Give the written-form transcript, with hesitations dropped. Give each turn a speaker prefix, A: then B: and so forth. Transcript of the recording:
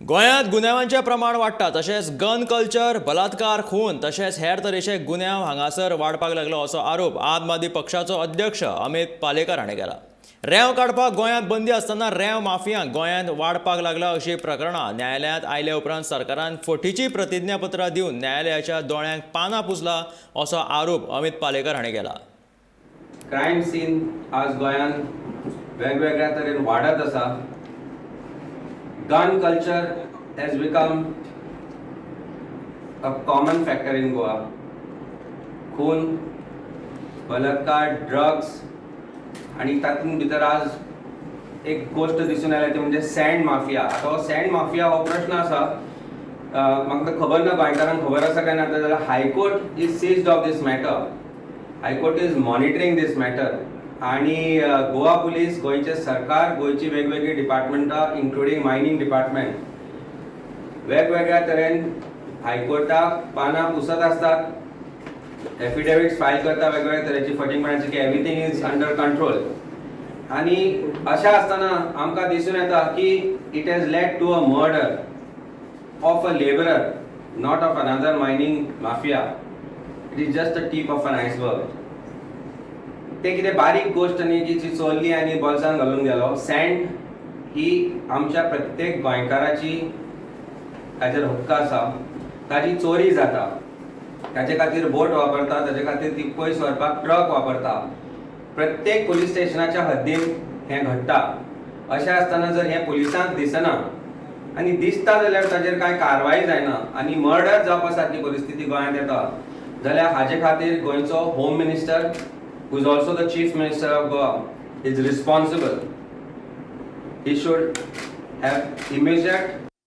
A: गोंयांत गुन्यांवांचें प्रमाण वाडटा, तशेंच गन कल्चर, बलात्कार, खून तशेंच हेर तरेचे गुन्यांव हांगासर वाडपाक लागलो असो आरोप आम आदमी पक्षाचो अध्यक्ष अमित पालेकर हाणें केला. रेंव काडपाक गोंयांत बंदी आसतना रेंव माफियांक गोंयांत वाडपाक लागला अशी प्रकरणां न्यायालयांत आयले उपरांत सरकारान फटीची प्रतिज्ञापत्रां दिवन न्यायालयाच्या दोळ्यांक पानां पुसला असो आरोप अमित पालेकर हाणें केला.
B: क्रायम सीन आज गोंयांत वेगवेगळ्या तरेन वाडत आसा. Gun culture has become a common factor in Goa. खून, बलात्कार, ड्रग्स आनी तातूंत भितर आज एक गोश्ट दिसून आयल्या, ती म्हणजे सँड माफिया. आतां हो सँड माफिया हो प्रश्न आसा, म्हाका खबर ना गोंयकारांक खबर आसा काय ना जाल्यार High Court is seized of this matter. High Court is monitoring this matter आणि गोवा पुलीस, गोंयचें सरकार, गोंयची वेगवेगळीं डिपार्टमेंटां, इन्क्लुडींग मायनींग डिपार्टमेंट, वेगवेगळ्या तरेन हायकोर्टाक पानां पुसत आसतात, एफिडेविट्स फायल करता वेगवेगळ्या तरेची फटींगपणाची की everything is under control. आणि अशें आसतना आमकां दिसून येता की it has led to a murder of a labourer, not of another mining mafia. It is just a tip of an iceberg. ते कितें बारीक गोश्ट न्ही की ती चोरली आनी बोल्सान घालून गेलो. सँड ही आमच्या प्रत्येक गोंयकाराची ताचेर हक्क आसा. ताजी चोरी जाता. ताजे खातीर बोट वापरता, ताजे खातीर ती पयस व्हरपाक ट्रक वापरता. प्रत्येक पुलीस स्टेशनाच्या हद्दीन हें घडटा. अशें आसतना जर हें पुलिसांक दिसना आनी दिसता जाल्यार ताजेर कांय कारवाय जायना आनी मर्डर जावपा सारकी परिस्थिती गोंयांत येता जाल्यार हाजे खातीर गोंयचो Home Minister, who is also the Chief Minister of Goa, is responsible. He should have immediate